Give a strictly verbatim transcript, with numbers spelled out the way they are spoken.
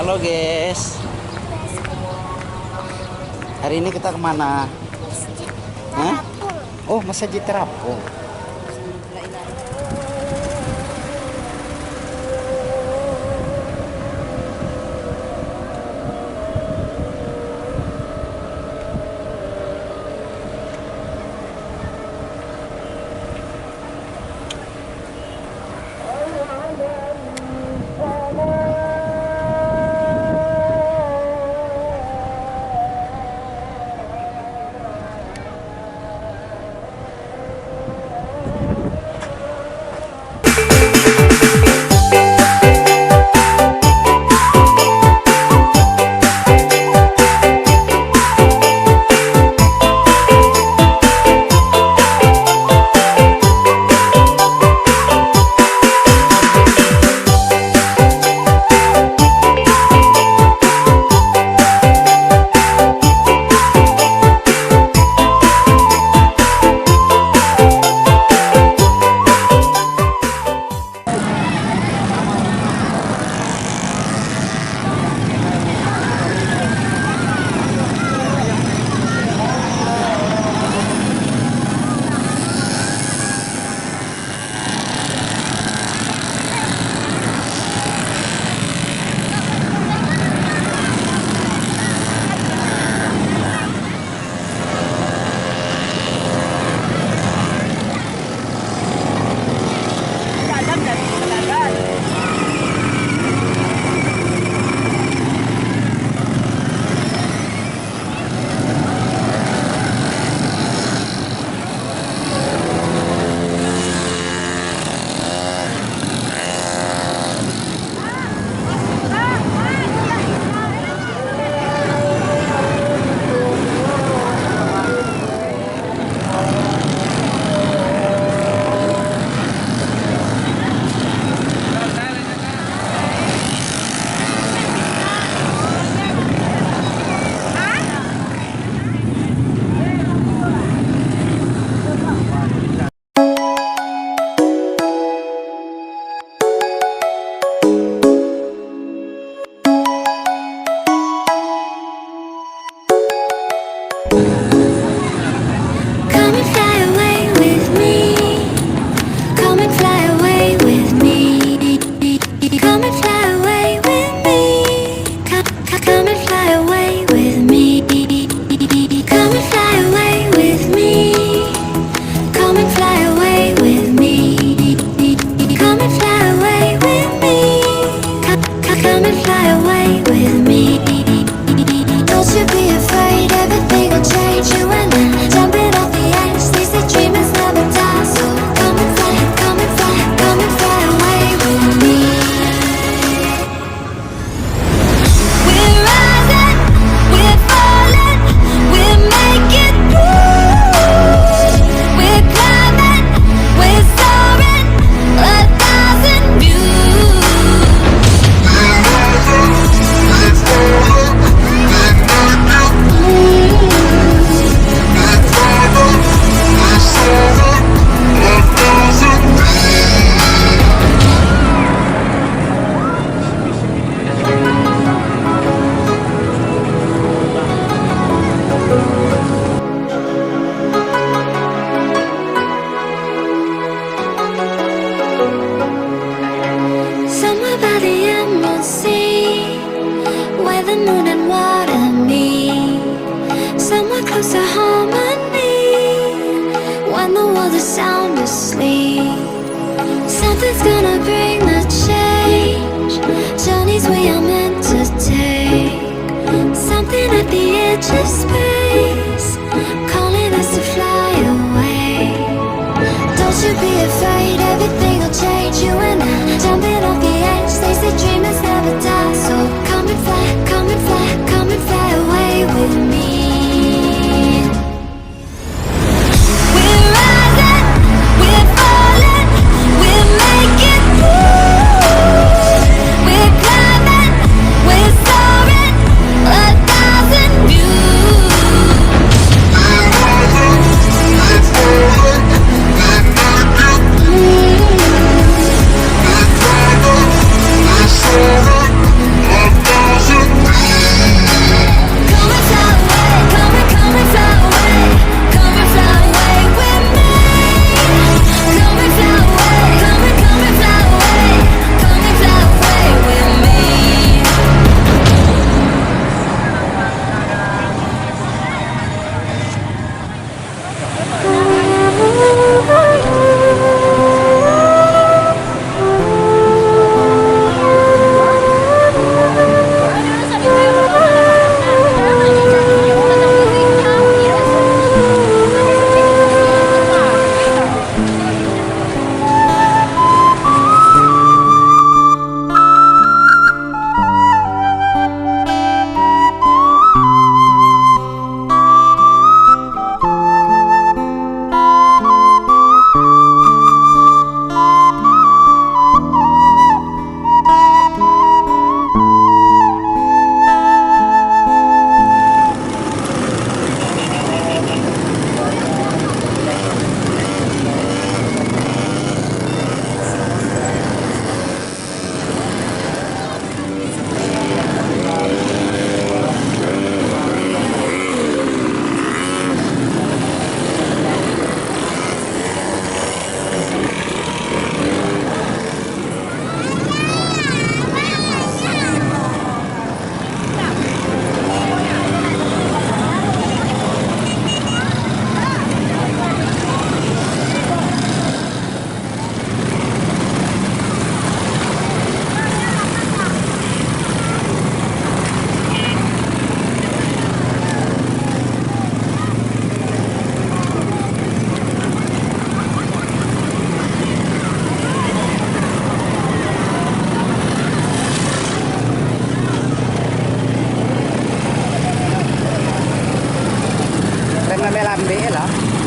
Halo guys, hari ini kita kemana? Hah? Oh, Masjid Terapung. Come and fly away with me. Come and fly away with me. Come and fly away with me. Come, come, come and fly away with me. Come and fly away with me. Come and fly away with me. Come and fly away with me. Come, come, come and fly away with me. Don't you be afraid, everything will change. You and I, jumping off the edge. They say dreamers never die, so come and fly, come and fly, come and fly away with me. We're rising, we're falling, we're making moves. We're climbing, we're soaring, a thousand views. Somewhere by the emerald sea, where the moon and water meet. Somewhere close to harmony, when the world is sound asleep. Something's gonna bring the change. Journeys we are meant to take. Something at the edge of space, calling us to fly away. Don't you be afraid, everything will change. You and I, jumping off the edge. They say dreamers never die, so come and fly, come and fly, come and fly away with me. We're rising, we're falling, we're making moves. We're climbing, we're soaring, a thousand views. Lambek lah.